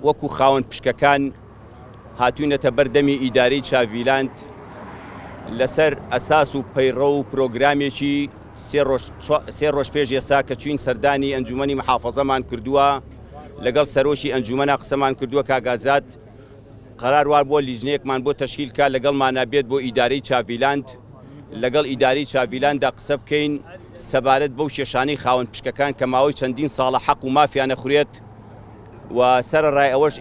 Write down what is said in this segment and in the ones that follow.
وەکو خاوەن پشکەکان هاتوینەتە بەر دەمی ئیدارەی چاڤیلاند لەسەر ئەساس و پەیڕەو و پرۆگرامێکی سێ ڕۆژ پێش ئێستا کە چوین سەردانی ئەنجومەنی محافەزەمان کردووە لەگەڵ سەرۆکی ئەنجومەنا قسەمان کردووە کاک ئازاد قەرار وا بووە لیژنەیەکمان بۆ تەشکیل کا لەگەڵمانا بێت بۆ ئیدارەی چاڤیلاند لەگەڵ ئیدارەی چاڤیلاندا قسە بکەین سەبارەت بەو کێشانەی خاوەن پشکەکان کە ماوەی چەندین ساڵە حەق و مافیان ئەخورێت و سەرەڕای ئەوەش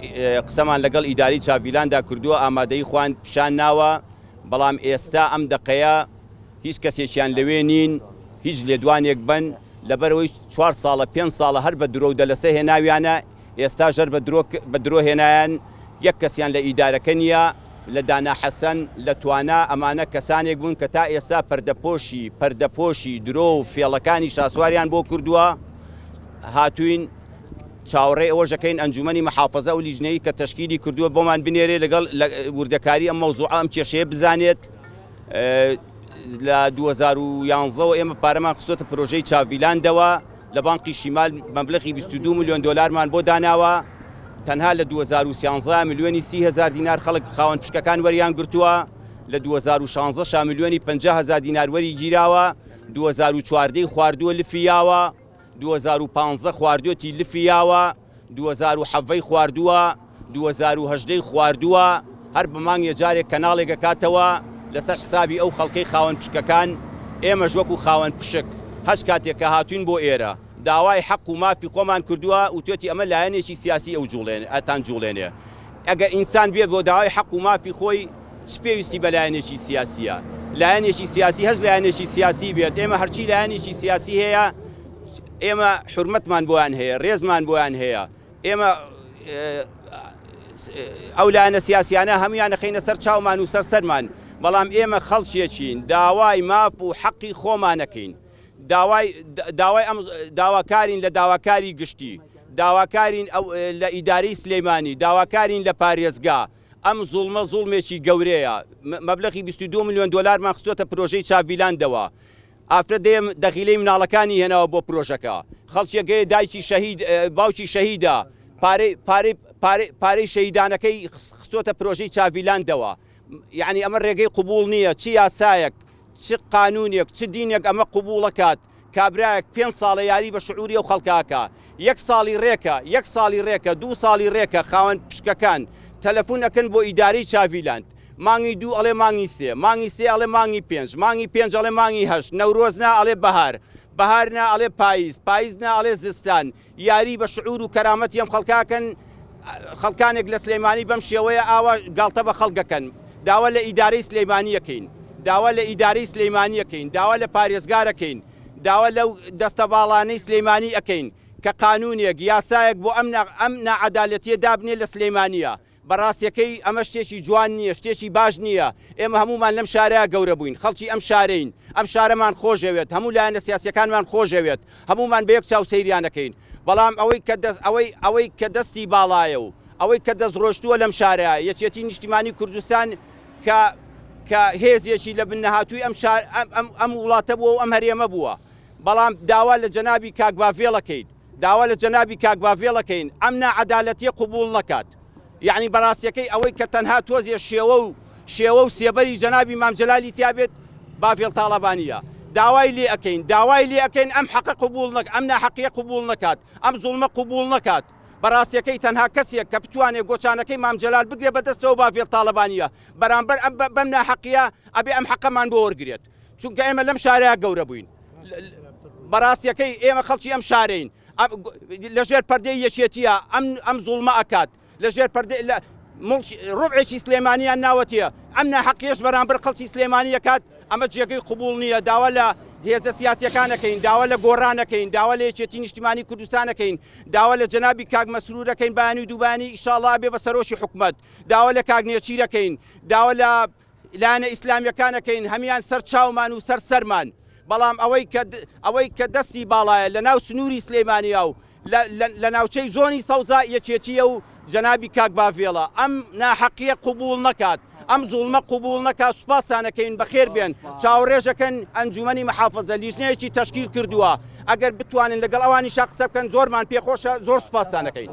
قسەمان لەگەڵ ئیدارەی چاڤیلاندا کردووە ئامادەیی خۆیان پیشان ناوە بەڵام ئێستا ئەم دەقەیە هیچ کەسێکیان لەوێ نین هیچ لێدوانێک بەن لەبەرئەوەی چوار ساڵە پێنج ساڵە هەر بە درۆ و دەلەسە هێناویانە ئێستاش هەر بە درۆ بە درۆ هێنایان یەک کەسیان لە ئیدارەکە نییە لە دانا حەسەن لە توانا ئەمانە کەسانێک بوون کە تا ئێستا پەردەپۆشی پەردەپۆشی درۆ و فێڵەکانی شاسواریان بۆ کردووە هاتووین چاوەڕێی ئەوەش ئەکەین ئەنجومەنی محافەزە ئەو لیژنەی کە تەشکیلی کردووە بۆمان بنێرێ لەگەڵ وردەکاری ئەم مەوزوعە ئەم کێشەیە بزانێت. لە 2011 ەوە ئێمە پارەمان خستۆتە پرۆژەی چاڤیلاندەوە لە بانقی شیمال مەبلەغی 22 ملیۆن دۆلارمان بۆ داناوە تەنها لە 2013 ملیۆنی 30 هەزار دینار خەڵک خاوەن پشکەکان وەریان گرتووە لە 2016 شا ملیۆنی 50 هەزار دینار وەری گیراوە 2014 خواردووە لفی یاوە 2015 خواردوێتی لفی یاوە 2017 خواردووە 2018 ی خواردووە هەر بە مانگێ جارێک کەناڵێک ئەکاتەوە لەسەر حسابی ئەو خەڵکەی خاوەن پشکەکان ئێمەش وەکو خاوەن پشک هەچ کاتێک کە هاتوین بۆ ئێرە داوای حەق و مافی خۆمان کردووە وتوێتی ئەمە لایەنێکی سیاسی ئەو جوڵێنێ ئەتان جوڵێنێ ئەگەر ئینسان بێت بۆ داوای حەق و مافی خۆی چ پێویستی بە لایەنێکی سیاسیە لایەنێکی سیاسی هەچ لایەنێکی سیاسی بێت ئێمە هەرچی لایەنێکی سیاسی هەیە ئێمە حورمەتمان بۆیان هەیە ڕێزمان بۆیان هەیە ئێمە ئەو لایەنە سیاسیانە هەمویان ئەخەینە سەر چاومان و سەر سەرمان، بەڵام ئێمە خەڵکێکین داوای ماف و حەقی خۆمانەکەین، داوای داوای ئەم داواکارین لە داواکاری گشتی، داواکارین لە ئیدارەی سلێمانی، داواکارین لە پارێزگا، ئەم زوڵمە زوڵمێکی گەورەیە، مەبلەغی 22 ملیۆن دۆلارمان خستۆتە پرۆژەی چاڤیلاندەوە، ئافرەت دەیە دەغیلەی مناڵەکانی هێناوە بۆ پرۆژەکە خەڵکێک هەیە دایکی شەهید باوکی شەهیدە پارەی پارەی پارەی پارەی شەهیدانەکەی خستۆتە پرۆژەی چاڤیلاندەوە یعنی ئەمە ڕێگەی قبوڵ نییە چ یاسایەک چ قانونێک چ دینێک ئەمە قبوڵەکات کابرایەک پێ ساڵە یاری بە شعوری ئەو خەڵکاکە یەک ساڵی ڕێکە یەک ساڵی ڕێکە دوو ساڵی ڕێکە خاوەن پشکەکان تەلەفون ئەکەن بۆ ئیدارەی چاڤیلاند مانگی دوو ئەڵێ مانگی سێ، مانگی سێ ئەڵێ مانگی پێنج، مانگی پێنج ئەڵێ مانگی هەشت، نەورۆز نا ئەڵێ بەهار، بەهار نا ئەڵێ پاییز، پاییز نا ئەڵێ زستان، یاری بە شعور و کەرامەتی ئەم خەڵکە ئەکەن، خەڵکانێک لە سلێمانی بەم شێوەیە ئاوا گاڵتە بە خەڵک ئەکەن، داوا لە ئیدارەی سلێمانی ئەکەین، داوا لە ئیدارەی سلێمانی ئەکەین، داوا لە پارێزگار ئەکەین، داوا لەو دەستەباڵانەی سلێمانی ئەکەین کە قانونێک، یاسایەک بۆ ئەم ئەم ناعەدالەتیە دابنێ لە سلێمانیە. بەڕاستیەکەی ئەمە شتێکی جوان نییە، شتێکی باش نییە، ئێمە هەموومان لەم شارەیا گەورە بووین، خەڵکی ئەم شارەین، ئەم شارەمان خۆشەوێت، هەموو لایەنە سیاسیەکانمان خۆشەوێت، هەموومان بە یەک چاو سەیریان ئەکەین، بەڵام ئەوەی کە دەست ئەوەی ئەوەی کە دەستی باڵایە و ئەوەی کە دەستڕۆشتووە لەم شارە یەکێتی نیشتیمانی کوردستان کە کە هێزێکی لە بن نەهاتووی ئەم شار ئەم ئەم ئەم وڵاتە بووە و ئەم هەرێمە بووە، بەڵام داوا لە جەنابی کاک باڤێڵ ئەکەین، داوا لە جەنابی کاک باڤێڵ ئەکەین ئەم ناعەدالەتیە قبوڵ نەکات یەعنی بەڕاستیەکەی ئەوەی کە تەنها تۆزێ شێوە و شێوە و سێبەری جەنابی مام جەلالی تیا بێت باڤێڵ تاڵەبانیە داوای لێ ئەکەین داوای لێ ئەکەین ئەم حەقە قبوڵ نەک ئەم ناحەقیە قبوڵ نەکات ئەم زوڵمە قبوڵ نەکات بەڕاستیەکەی تەنها کەسێک کە بتوانێ گۆچانەکەی مام جەلال بگرێ بەدەستەوە باڤێڵ تاڵەبانیە بەرامبەر ئەم بەم ناحەقیە ئەبێ ئەم حەقەمان بۆ وەرگرێت چونکە ئێمە لەم شارەیا گەورە بووین بەڕاستیەکەی ئێمە خەڵکی ئەم شارەین لەژێر پەردەی یەکێتیە ئەم ئەم زوڵمە ئەکات لەژێر پەردەی لە ڕوبعێکی سلێمانیان ناوەتیە ئەم ناحەقیەش بەرامبەر خەڵکی سلێمانی ئەکات ئەمە جێگەی قبوڵ نییە داوا لە هێزە سیاسیەکان ئەکەین، داوا لە گۆڕان ئەکەین، داوا لە یەکێتی نیشتیمانی کوردستان ئەکەین، داوا لە جەنابی کاک مەسرور ئەکەین بەیانی و دووبەیانی ئیشاڵڵا ئەبێ بە سەرۆکی حکومەت، داوا لە کاک نێچیر ئەکەین، داوا لە لایەنە ئیسلامیەکان ئەکەین، هەمیان سەر چاومان و سەر سەرمان، بەڵام ئەوەی کە ئەوەی کە دەستی باڵایە لە ناو سنووری سلێمانیا و لە ناوچەی زۆنی سەوزا یەکێتییە و جەنابی کاک باڤێڵە ئەم ناحەقییە قبوڵ نەکات، ئەم زوڵمە قبوڵ نەکات سوپاستان ئەکەین بەخێر بێن چاوەڕێش ئەکەن ئەنجومەنی محافەزە لیژنەیەکی تەشکیل کردووە ئەگەر بتوانن لەگەڵ ئەوانیشا قسە بکەن زۆرمان پێخۆشە زۆر سوپاستان ئەکەین.